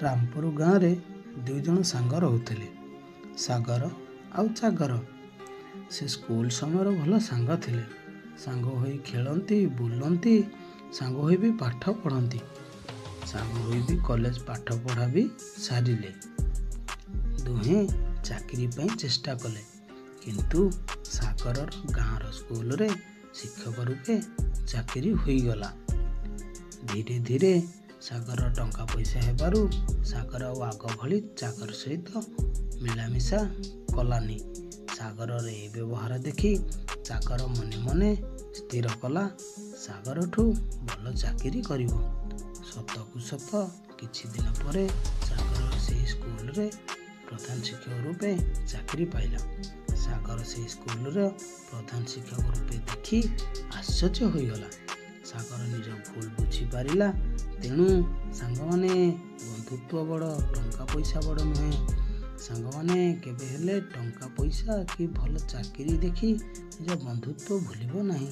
ରାମପୁର ଗାଁରେ ଦୁଇଜଣ ସାଙ୍ଗ ରହୁଥିଲେ, ସାଗର ଆଉ ଜାଗର। ସେ ସ୍କୁଲ ସମୟର ଭଲ ସାଙ୍ଗ ଥିଲେ। ସାଙ୍ଗ ହୋଇ ଖେଳନ୍ତି, ବୁଲନ୍ତି, ସାଙ୍ଗ ହୋଇ ବି ପାଠ ପଢ଼ନ୍ତି, ସାଙ୍ଗ ହୋଇ ବି କଲେଜ ପାଠ ପଢ଼ା ବି ସାରିଲେ। ଦୁହେଁ ଚାକିରି ପାଇଁ ଚେଷ୍ଟା କଲେ, କିନ୍ତୁ ସାଗରର ଗାଁର ସ୍କୁଲରେ ଶିକ୍ଷକ ରୂପେ ଚାକିରି ହୋଇଗଲା। ଧୀରେ ଧୀରେ ସାଗର ଟଙ୍କା ପଇସା ହେବାରୁ ସାଗର ଆଉ ଆଗ ଭଳି ଜାଗର ସହିତ ମିଳାମିଶା କଲାନି। ସାଗରର ଏ ବ୍ୟବହାର ଦେଖି ଜାଗର ମନେ ମନେ ସ୍ଥିର କଲା, ସାଗରଠୁ ଭଲ ଚାକିରି କରିବ। ସତକୁ ସତ କିଛି ଦିନ ପରେ ସାଗର ସେଇ ସ୍କୁଲରେ ପ୍ରଧାନ ଶିକ୍ଷକ ରୂପେ ଚାକିରି ପାଇଲା। ସାଗର ସେଇ ସ୍କୁଲର ପ୍ରଧାନ ଶିକ୍ଷକ ରୂପେ ଦେଖି ଆଶ୍ଚର୍ଯ୍ୟ ହୋଇଗଲା। ସାଗର ନିଜ ଭୁଲ ବୁଝିପାରିଲା। ତେଣୁ ସାଙ୍ଗମାନେ, ବନ୍ଧୁତ୍ୱ ବଡ଼, ଟଙ୍କା ପଇସା ବଡ଼ ନୁହେଁ। ସାଙ୍ଗମାନେ, କେବେ ହେଲେ ଟଙ୍କା ପଇସା କି ଭଲ ଚାକିରି ଦେଖି ନିଜ ବନ୍ଧୁତ୍ୱ ଭୁଲିବ ନାହିଁ।